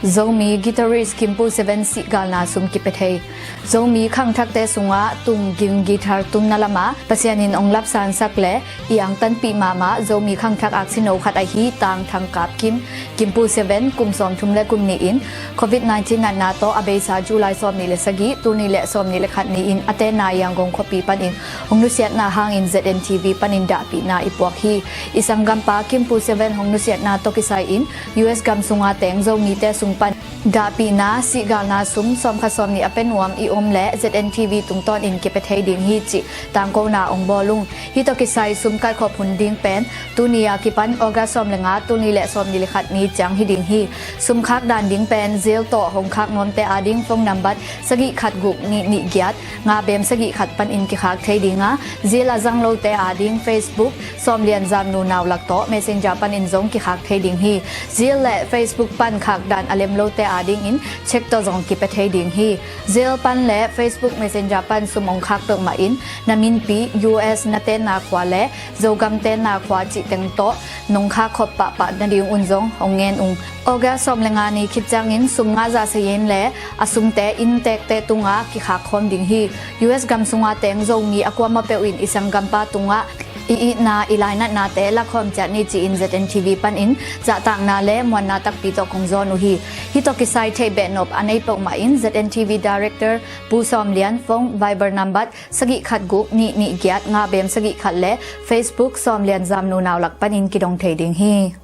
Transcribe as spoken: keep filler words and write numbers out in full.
Zomi guitarist Kimpu Seven sihgalna sum kipia thei. Zomi khangthakte sungah tung ging guitar tunna lamah Pasian in hong lapsansak le i angtanpih mahmah Zomi khangthak aksino khat ahi Tang Thang Kap Kim, Kimpu Seven, kum sawmthum le kum nih in covid nineteen natna tawh a beisa July sawmnih le sagih, tul nih le sawmnih le khat ni-in a tenna Yangon khuapi panin hong nusiatna hangin Z N T V panin dahpihna i puak hi. I sanggampa Kimpu Seven hong nusiatna tawh kisai-in U S gam sunga teng Zomite sung pan dahpihna sihgalna sum sawmkhat sawmnih a pia nuam i om leh Z N T V tungtawnin kipia thei ding hi cih tangkona hong bawl ung. Hih tawh kisai sum kalkhop hun ding pen tuni a kipan August sawm le nga, tul nih le sawmnih le khat ni ciang hi ding hi. Sum khak dan ding pen Zelle tawh hong khak nuamte ading phone nambat sagih khat guk nih nih giat nga bem sagih khat panin kikhak thei ding a, Zelle a zang lote ading Facebook Sawm Lian Zam Nu Nau Lak tawh Messenger panin zong kikhak thei ding hi. Zelle le Facebook pan khak dan a lem lote adingin cheque tawh zong kipia thei ding hi. Zelle pan le Facebook Messenger pan sum hong khak peuhmah in na minpi, U S na tenna khua le Zogam tenna khua cih teng tawh nong khak khop pahpah nading un zong hong ngen ung. August sawm le nga ni khit ciangin sum nga zah sayin le a sumte inntekte tungah kikhak khawm ding hi. U S gam sunga teng Zomi a kuamah peuh in i sanggampa tungah i itna, i lainatnate lakhawm ciat ni ci-in Z N T V panin zahtakna le muanna takpi tawh kong zawn uh hi. Hih tawh kisai theih behnop a nei peuhmah in Z N T V Director Pu Sawm Lian phone, Viber nambat sagih khat guk nih nih giat nga bem sagih khat le Facebook Sawm Lian Zam Nu Nau Lak panin kidong thei ding hi.